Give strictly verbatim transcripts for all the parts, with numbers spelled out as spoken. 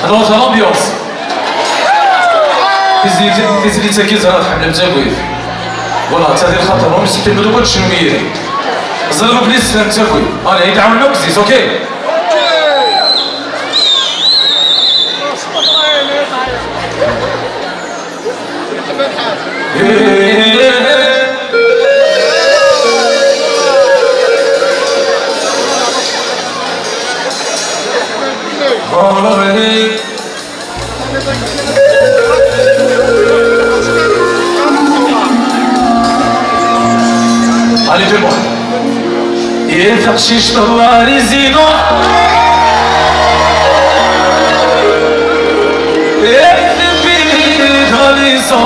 Alors, c'est l'ambiance. Tizlit-agi ẓriɣ tḥemmlem tagut. Voilà, ttadi lxaṭer-nwen, mskin ma d-uɣal tcenwiyat. Ẓriɣ belli tessnem tagut. Allez, ad nɛawen akk zid, ok? Allez, tout le monde. Et taqcict la résidence. Et la licence.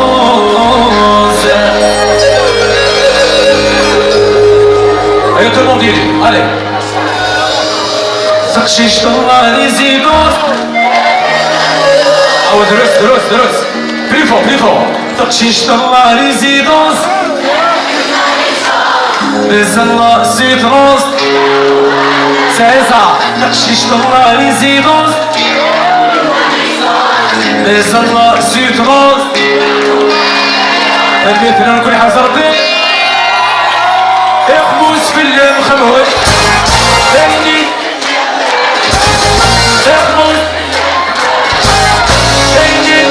Allez, tout le monde, allez. Taqcict la résidence. Awa, drus, drus, drus. Plus fort, plus fort. Taqcict la résidence. Besoin la soutenance. C'est ça. Taqcict la résidence. Besoin la soutenance. Tanemmirt-nwen, mkul ḥaǧa Rebbi. Iqmus fell-am xemhut. Tanemmirt. Iqmus. Tanemmirt.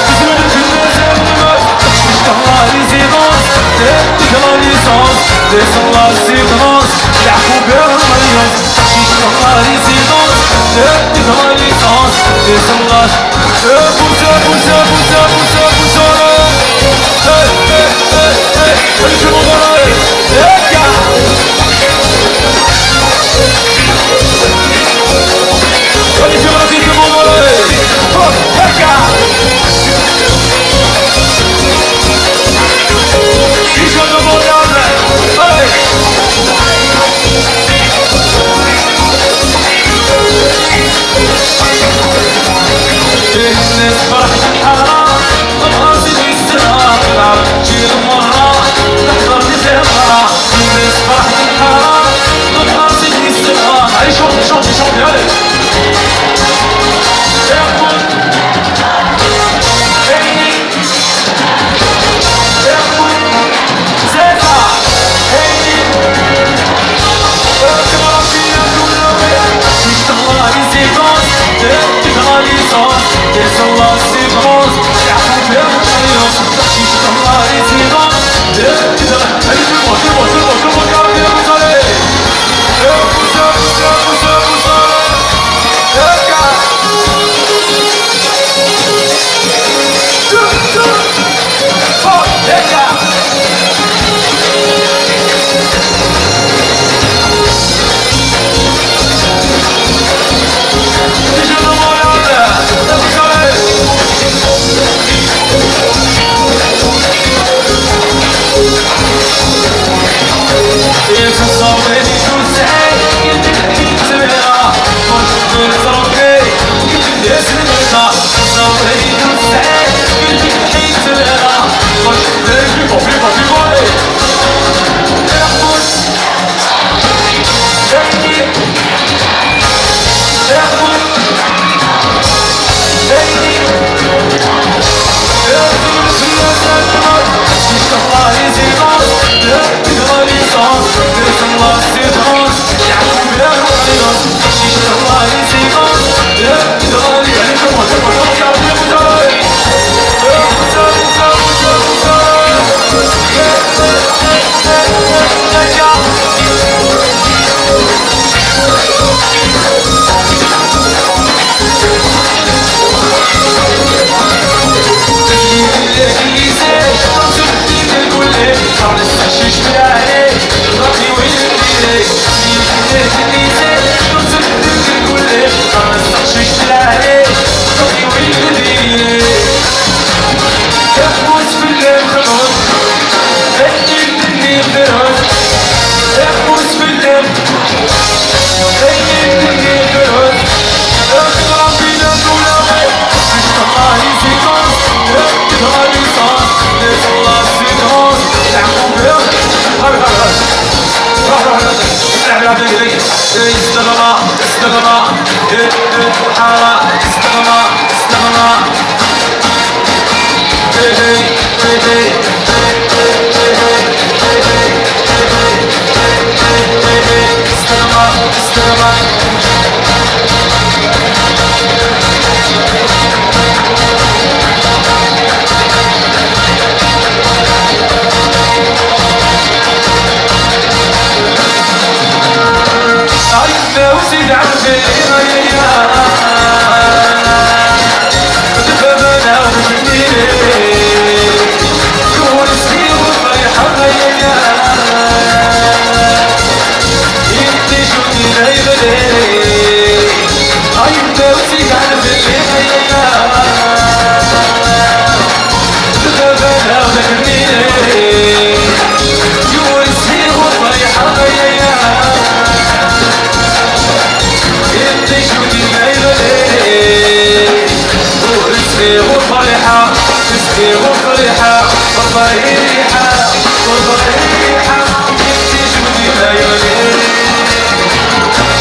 Tezweǧ fell-as am lmus. Taqcict la résidence. Tedda la licence. Descend la soutenance. Leɛfu bi l'alliance. Taqcict la résidence. Tedda la licence. Descend la. Pousse, pousse, pousse, pousse, pousse. Hey, hey, hey, hey. Tout le monde en arrière. Hey, gars.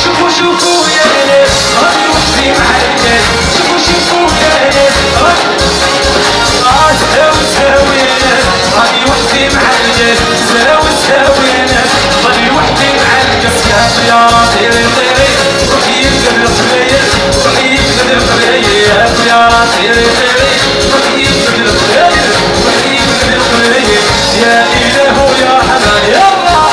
شوفوا، شوفوا يا ناس، راني وحدي مع الناس. شوفوا، شوفوا يا ناس، راني، آه، سهاو، سهاو يا ناس، راني وحدي مع الناس. سهاو، سهاو يا ناس، راني وحدي مع الناس. يا طيارة طيري طيري، روحي يبدل القبايل، روحي يبدل القبايل. يا طيارة طيري طيري، روحي يبدل القبايل، روحي يبدل القبايل. يا إله يا رحمن، يا الله.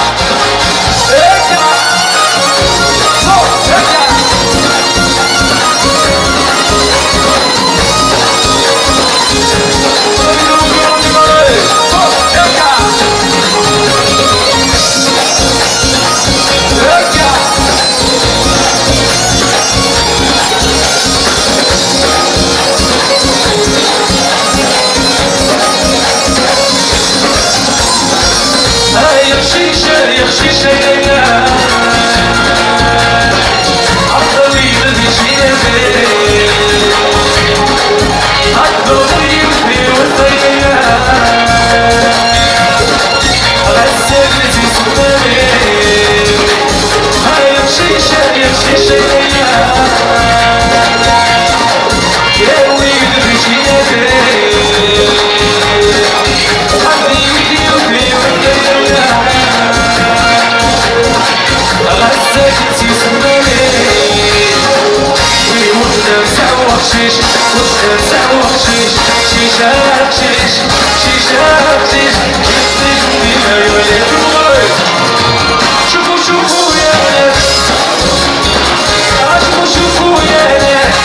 شوفوا، شوفوا يا ناس، شوفوا، شوفوا يا ناس.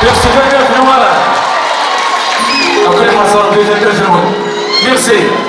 Merci, Daniel Noir. Après, Hassan, deuxième personne. Merci.